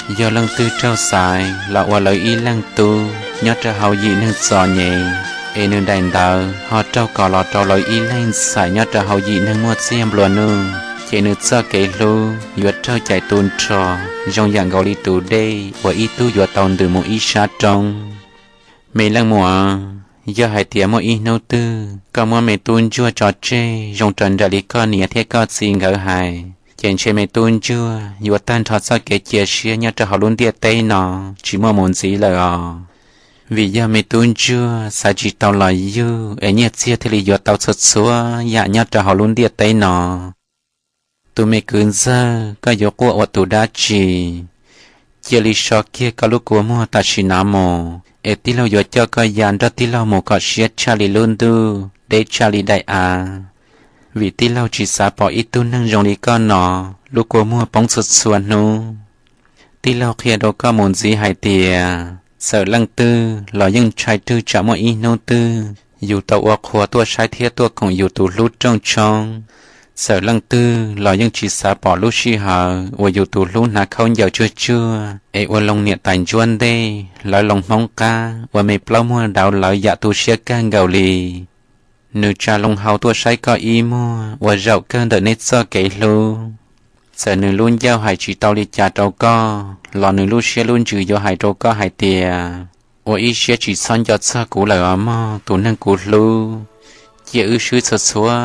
Yog leej twg raug xaiv los ua lawv ib leeg tub nyob rau hauv yim neeg txom nyem, es nws daim ntawv ho raug kos los rau lawv ib leeg ntxhais nyob rau hauv yim neeg muaj txiag nplua nuj, ces nws txoj kev hlub yuav raug cais tu nrho, zoo yam nkaus li tus dej uas ib tug yuav tau ntws mus ib sab roob. Me leej muam, yog hais tias muaj ib hnub twg koj muab me tub ntsuag tso tseg zoo raws nraim li koj niam thiab koj txiv nkawd hais, ces ntshe me tub ntsuag yuav tag nrho txoj kev cia siab nyob rau hauv lub ntiaj teb no tsis muaj mus ntxiv lawm os. Vim yog me tub ntsuag xaiv tsis tau los yug es nyiaj txiag thiaj li yuav tau txhua txhua yam nyob rau hauv lub ntiaj teb no. Tus me kwv ntxawg, koj yuav quaj ua tus dab tsi? Cia li so kiag koj lub kua muag tam sim no mus, es tij laug yuav coj koj ya nrog tij laug mus kom siab tshaj li lub ntuj, deb tshaj li daim av. Vim tij laug tsis xav pom ib tug neeg zoo li koj no lub kua muag poob txhua txhua hnub. Tij laug qhia rau koj mus ntxiv hais tias, txawm leej twg los yeej ntshai rwg tsam muaj ib hnub twg yus tau ua qhua tuaj saib thiab tuaj koom yus tus hlub rooj tshoob. Txawm leej twg los yeej tsis xav pom lub sij hawm uas yus tus hlub hnav khaub ncaws tsuag tsuag es ua loo niam tais ntsuab ntej, hlawv loo hmoob qab, ua me plaub muag dauv lawv yam tu siab kawg nkaus li. Nws tsa loo hau tuaj saib koj ib muag ua zaum kawg ntawm nej txoj kev hlub. Txawm nws lub ncauj hais tsis tau li cas rau koj los nws lub siab lub ntsws yuav hais rau koj hais tias, ua ib siab tsis txhob nco txog kuv lawm os mog tus neeg kuv hlub. Cia wb swb txhua txhua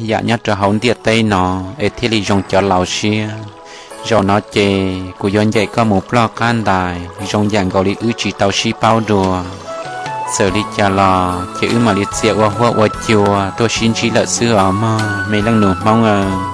yam nyob rau hauv ntiaj teb no es thiaj li zoo cov laus siab. Zaum no ces kuv yuav ncaim koj mus ploj qab ntais zoo yam nkaus li wb tsis tau sib paub dua. Txawm li cas los ces wb mam li txia ua huab ua cua tuaj sib ntsib lawm xwb os mog me leej nus hmoob aw.